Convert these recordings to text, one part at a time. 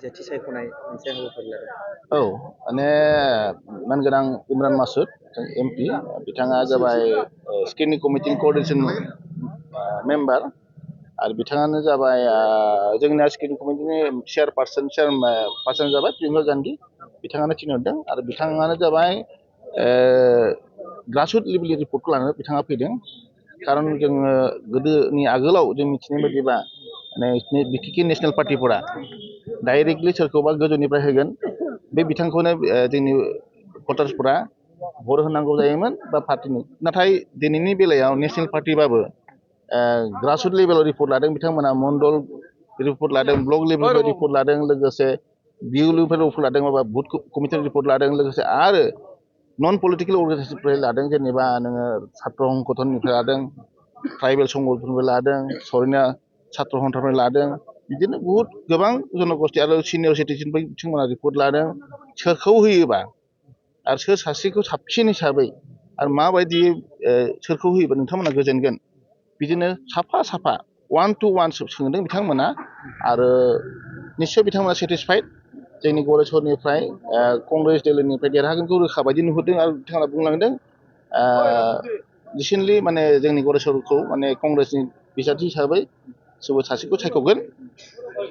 बिजाथि सायख'नाय मोनसे हाबाफारि लादों। औ माने मानगोनां इमरान मासुद एमपि बिथाङा जाबाय स्क्रिनिं कमिटि क'अर्डिनेसन मेम्बार आरो बिथाङानो जाबाय जोंनि स्क्रिनिं कमिटिनि चेयारपार्सन जाबाय प्रियंका गान्धी बिथाङानो थिनहरदों आरो बिथाङानो जाबाय ग्रासरुट लेभेलनि रिपर्टखौ लानानै बिथाङा फैदों खारन जोङो गोदोनि आगोलाव जों मिथिनाय बायदिबा माने बिटिके नेसनेल पार्टिफोरा डाइरेक्टलि सोरखौबा गोजौनिफ्राय होगोन बे बिथांखौनो जोंनि भटार्सफोरा भट होनांगौ जायोमोन बा पार्टिनि नाथाय दिनैनि बेलायाव नेसनेल पार्टिबाबो ग्रासरुट लेभेलाव रिपर्ट लादों बिथांमोना मण्डल रिपर्ट लादों ब्लक लेभेलनिफ्राय रिपर्ट लादों लोगोसे बिउ लेभेलनिफ्राय रिपर्ट लादों माबा बुथ कमिटिनि रिपर्ट लादों लोगोसे आरो नन पलिटिकेल अर्गानाइजेसननिफ्राय लादों जेनेबा नोङो छात्र संगठननिफ्राय लादों ट्राइबेल संगठननिफ्राय लादों सरिना छात्र सन्थानिफ्राय लादों बिदिनो बहुद गोबां जनगोष्ठी आरो सिनियर सिटिजेननिफ्राय बिथांमोना रिपर्ट लादों सोरखौ होयोबा आरो सोर सासेखौ साबसिन हिसाबै आरो माबायदि सोरखौ होयोबा नोंथांमोना गोजोनगोन बिदिनो साफा साफा 1 to 1 सोंदों बिथांमोना आरो निश्चय बिथांमोना सेटिसफाइड जोंनि गरेस्वरनिफ्राय कंग्रेस दलनिफ्राय देरहागोनखौ रोखा बायदि नुहुरदों आरो बिथांमोना बुंलांदों रिसेन्टलि माने जोंनि गरेस्वरखौ माने कंग्रेसनि बिजाथि हिसाबै सोरबा सासेखौ सायख'गोन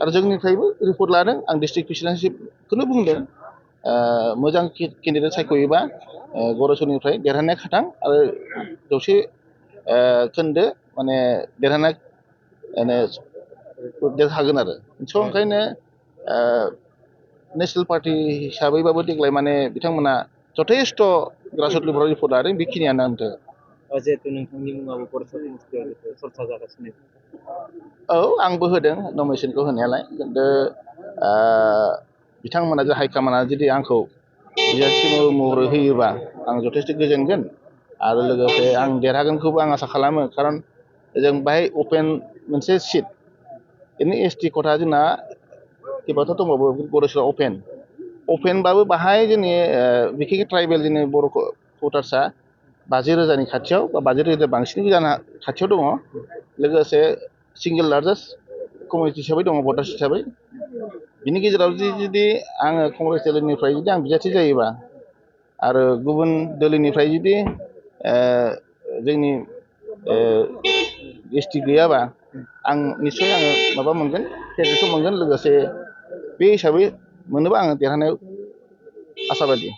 आरो जोंनिफ्रायबो रिपर्ट लादों आं डिस्ट्रिक्ट प्रेसिडेन्टशिपखौनो बुंदों मोजां केन्डिडेट सायख'योबा गरेस्वरनिफ्राय देरहानाया खाथां आरो जौसे खोन्दो माने देरहानाय देरहागोन आरो स' ओंखायनो नेसनेल पार्टि हिसाबैबाबो देग्लाय माने बिथांमोना जथेस्थ' ग्रासरुट लेभेलाव रिपर्ट लादों बेखिनियानो आंथो जिहेतु नोंथांनि मुङाबो गरेस्वर समस्तियाव चर्चा जागासिनो औ आंबो होदों नमिनेसनखौ होनायालाय खिन्थु बिथांमोना जे हाइकामान्डआ जुदि आंखौ बिजाथि महरै होयोबा आं जथेस्थ' गोजोनगोन आरो लोगोसे आं देरहागोनखौबो आं आसा खालामो खारन जों बाहाय अपेन मोनसे सिट एनि एसटि खथा जोंना किबाथ' दंबावो गरेस्वरा अपेनबाबो बाहाय जोंनि बिखेखै ट्राइबेल जोंनि बर' भटार्सआ 50,000नि खाथियाव बा 50,000 बांसिनबो जानो खाथियाव दङ लोगोसे सिंगेल लार्जेस्ट कमिउनिटि हिसाबै दङ भटार्स हिसाबै बिनि गेजेराव जुदि आङो कंग्रेस दलनिफ्राय जुदि आं बिजाथि जायोबा आरो गुबुन दलनिफ्राय जुदि जोंनि एसटि गैयाबा आं निस्सय आङो माबा मोनगोन क्रेडिटखौ मोनगोन लोगोसे बे हिसाबै मोनोबा आङो देरहानायाव आसाबादि